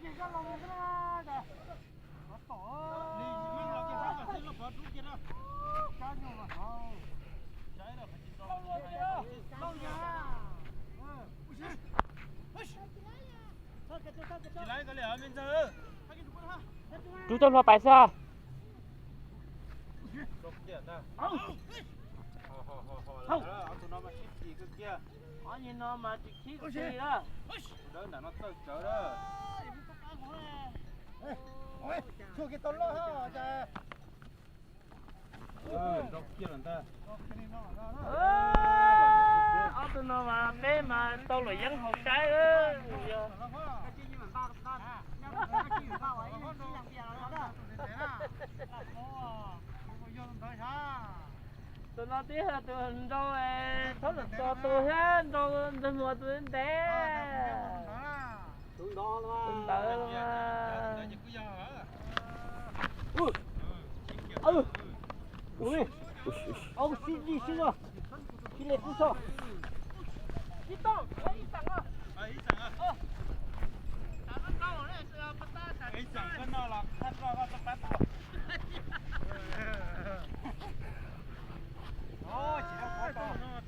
Rub tau hlua pais xwb. Ob tug no mas tsis khib kiag. Ob tug no mas tsis khib kiag. Dawb nram no txawj tsawv lawm. Txhua kiag tau loj ha. Nrau kiag lawm ntag. Ob tug no mas peb mas tau luam yeeb haus saib. Tus no tib yog tus nrau, thaub lawm tso tus thiab nrau ntawg muag tus ntev. Tus ntawd. Au, xib li xwb, xib li kub tso.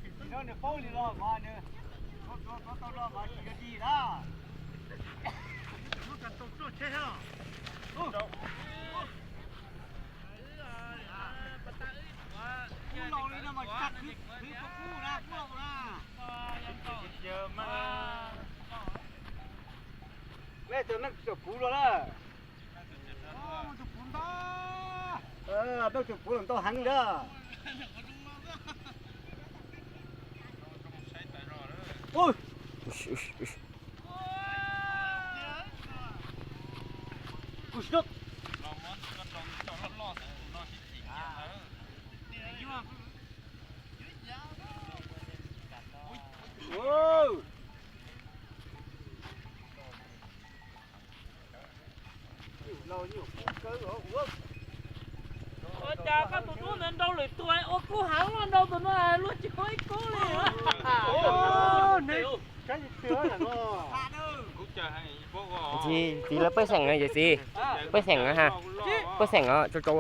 Tsis nrog nws paub li los mas nws, tsuav tsuav tau los mas tsis yog dig na. Kub laus li no mas tsis tau khwv, khwv tau kub na, kub laus na. Mej tau mej tau kuv los lawm. Mej tau kuv los ntau heev lawm. Ua cas koj tus tub ntawd nrau lwm tus ua kub heev, luag nrau tus no luag tsis kub ib kub li. Txiv, txiv lawv pej xeem no yog txiv, pej xeem no ha, pej xeem no tsau tsau.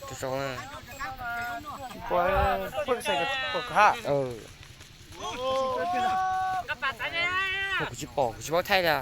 Tsau tsau. Pej xeem pom kab. Kuv tsis pom, kuv tsis paub thaij li.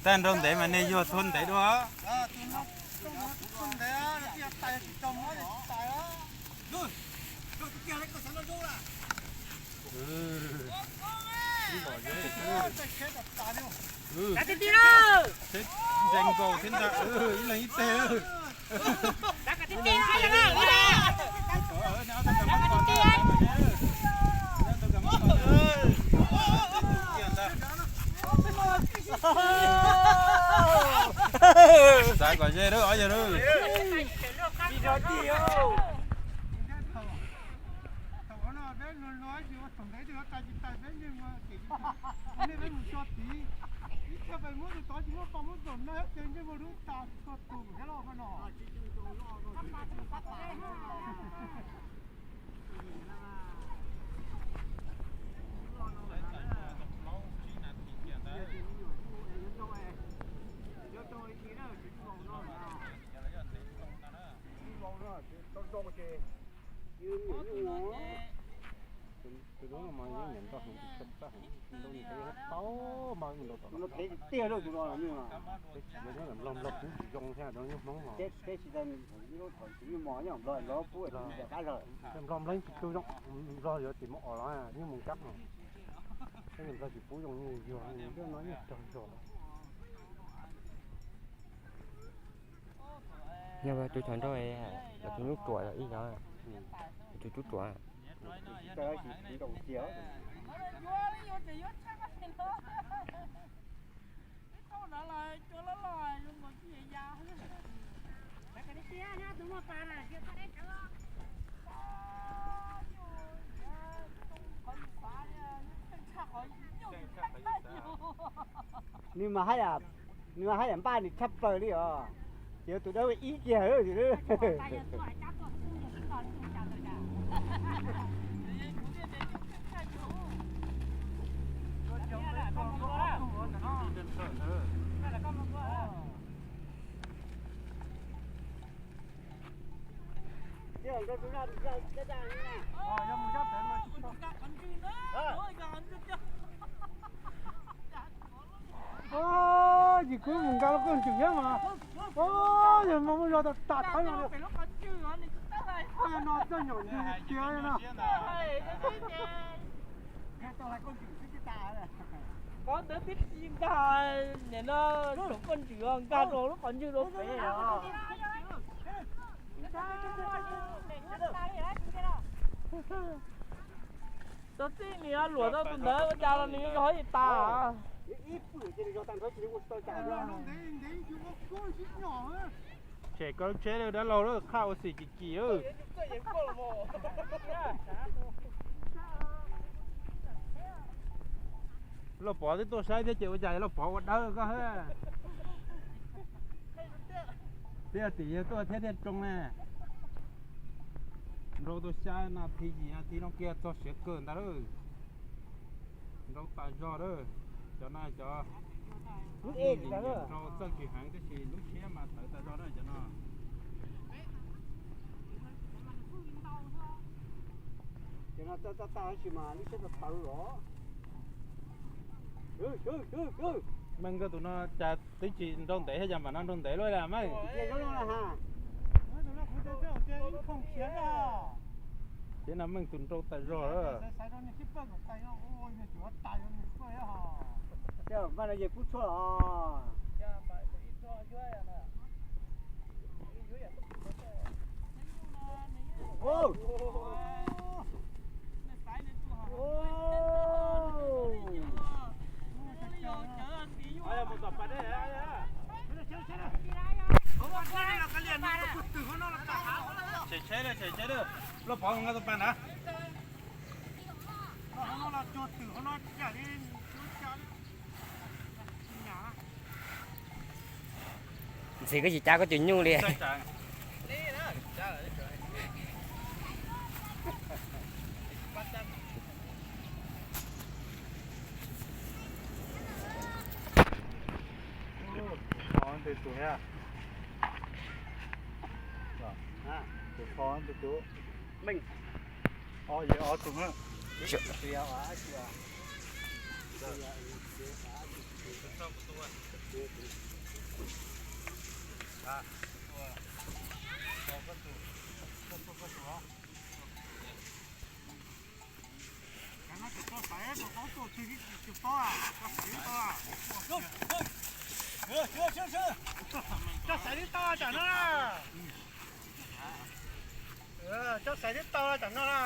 Tag nrau ntev mas nej yuag txhua ntev dua. Ntsees nkaus thiab ntag, ib leeg ib teg. Xav kom ze lawm os yawg lawm. Tus no mas yeej nyiam nrau heev, tus tshaj txaj heev, nrau ntev tau mas nrau tom no. Nrau ntev tiag tiag lawm tus no. Nrau nplog nplog kuv tsis zoo thiab, nrau nyuag Hmoob os. Tsis tau, thaum tsis muaj mov nyob nplog nrau pub nrau qab lawm. Nplog nplog tsis tau zoo, nplog yuav tsis muaj os los nyuag mus kab no. Nplog tsis pub zoo, nyuag yog nrau no nyuag raug zog. Yog tus thaum nrau, tus nyuj ruam ib yog, tus nyuj ruam. Nws mas haj yam, nws mas haj yam npaj nws tshaj plaws li os. Ces tus dawb ib kiag. Yim kuv mus nqa lub koj ntswg thiab mas, yog no muaj zog tas tas thawb no. No txoj nyom ntws tiag no. Qhov ntawd tib si nkag, nim no tsoom koj ntswg nkag rau lub qhov ntswg rau pem os. Tau txij nws luam tau tus ntawd ua cas los nws zog ib tas. Tshem koj lub tsheb dab laug lawm, qhaj ua xim kim kim. Lauj Pov twb tuaj saib thiab ces ua cas Lauj Pov ua dawb koj thiab. Twb yog tim yawg tuaj thiab thiaj tsoo ne. Nrau tau xya nas this yim nas this no kiag txog siav kawg ntag lawm. Nrau tas zog lawm. Cov no cov nrau txawj tsis heev tab sis lub siab mas tawv tas zog na cov no. Ces no txawj txawj tag tab sis mas lub siab tawv tawv os. Meej, koj tus no cas twb tsis nrau ntev thiab cas mam no nrau ntev luaj li Meej? Ces no Meej tus nrau tas zog lawm. Tshem tsheb lawm, tshem tsheb lawm. Lauj Pov nqa tus pas ntawd. Ntxim koj tsis cav koj tus nyuj li. Tus kho tus tus. Meej. Ob yawg ob tug na. Coj xaiv twb tau tsam no na. Coj xaiv twb tau tsam no na.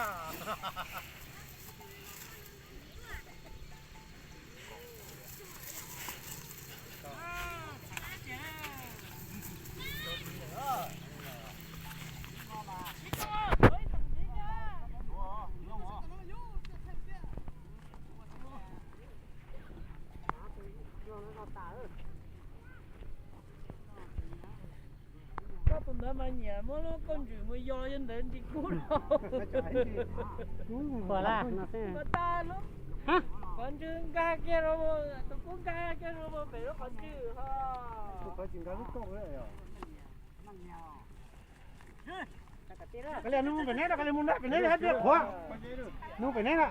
Koj tus ntawd mas nyiam muab lub koj ntswg mus yos yog ntawd ntsis kub los. Qhov tas lub, qhov ntswg nkag kiag rau, tus kub nkag kiag rau pem lub qhov ntswg ho. Koj li nug pem neb, koj li mus nrad pem neb, hais tias qhuav. Nug pem neb na.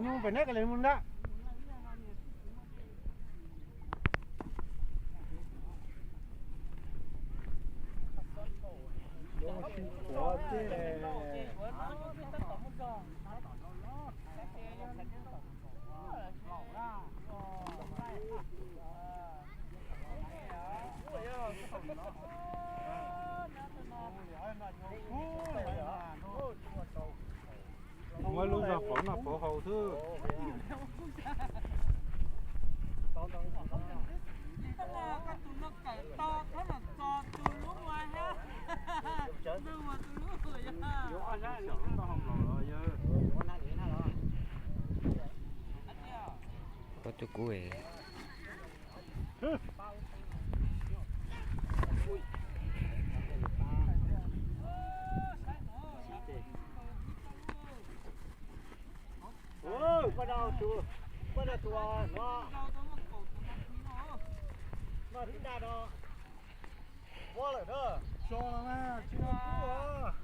Nug pem neb, koj li mus nrad. Pov haus xwb. Ua tus kub. Poj dau tus, poj dau tus no, no twb daj no, pob lawm na, tso no na, tsis muaj kub os.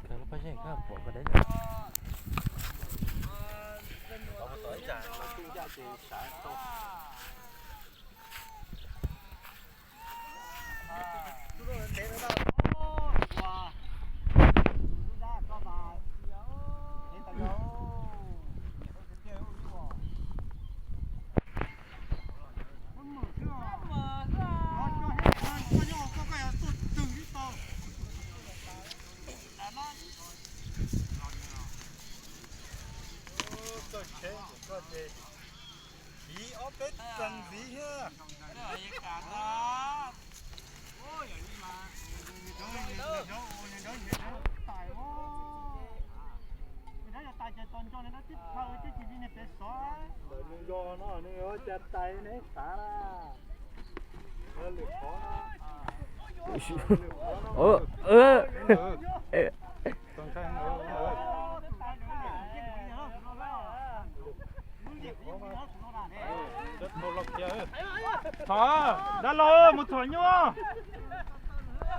Koj poj zej koj pom koj deb lawm. Koj tsheb koj ces kiv ob peb txees ntxiv thiab. Ntawm nws yog no nws yuav cas tais neb xav na. Lwm qhov no. Thov dab laug mus thom nyuj.